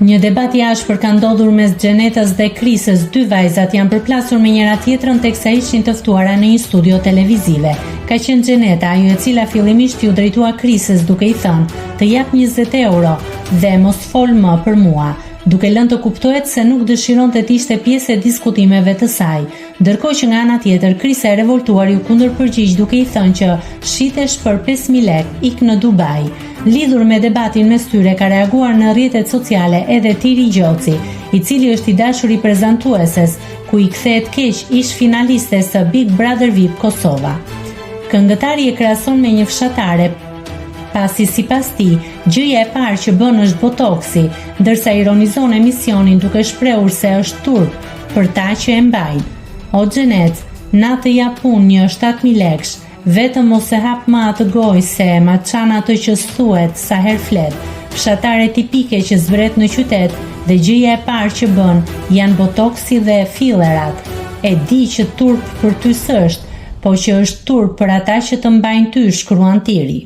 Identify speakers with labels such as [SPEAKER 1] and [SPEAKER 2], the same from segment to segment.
[SPEAKER 1] Një debat i ashpër ka ndodhur mes Xhenetës dhe Krisës, dy vajzat janë përplasur me njëra-tjetrën teksa ishin të ftuara në një studio televizive. Ka qenë Xheneta ajo e cila fillimisht iu drejtua Krisës duke i thënë, "Të jap 20 euro dhe mos fol më për mua." duke lënë të kuptohet se nuk dëshironte të ishte pjesë e diskutimeve të saj. Ndërkohë që nga ana tjetër, Krisa e revoltuar iu kundërpërgjigj duke i thënë që shitesh për 5000 lekë, ik në Dubai. Lidhur me debatin mes tyre ka reaguar në rrjetet sociale edhe Tiri Gjoci, i cili është i dashuri i prezantueses, ku i kthehet keq ish-finalistes së Big Brother VIP Kosova. Këngëtari e krahason me një fshatare, pasi sipas tij, gjëja e parë që bën është botoksi, ndërsa ironizon emisionin duke shprehur se është turp për ta që e mbajnë. O Xhenet, na të jap unë një 7000 lekësh, vetëm mos e hap më atë gojë se ma çan atë që s'thuhet sa herë flet. Fshatare tipike që zbret në qytet dhe gjëja e parë që bën janë botoksi dhe fillerat. E di që turp për ty s'është, po që është turp për ata që të mbajnë ty, shkruan Tiri.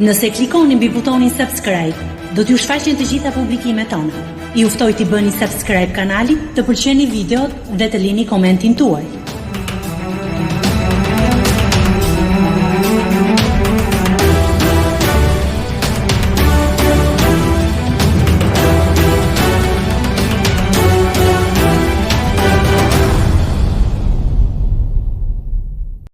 [SPEAKER 2] Nëse klikoni mbi butonin subscribe, do t'ju shfaqen të gjitha publikimet tona. Ju ftoj t'i bëni subscribe kanalit, të pëlqeni videot dhe të lini komentin tuaj.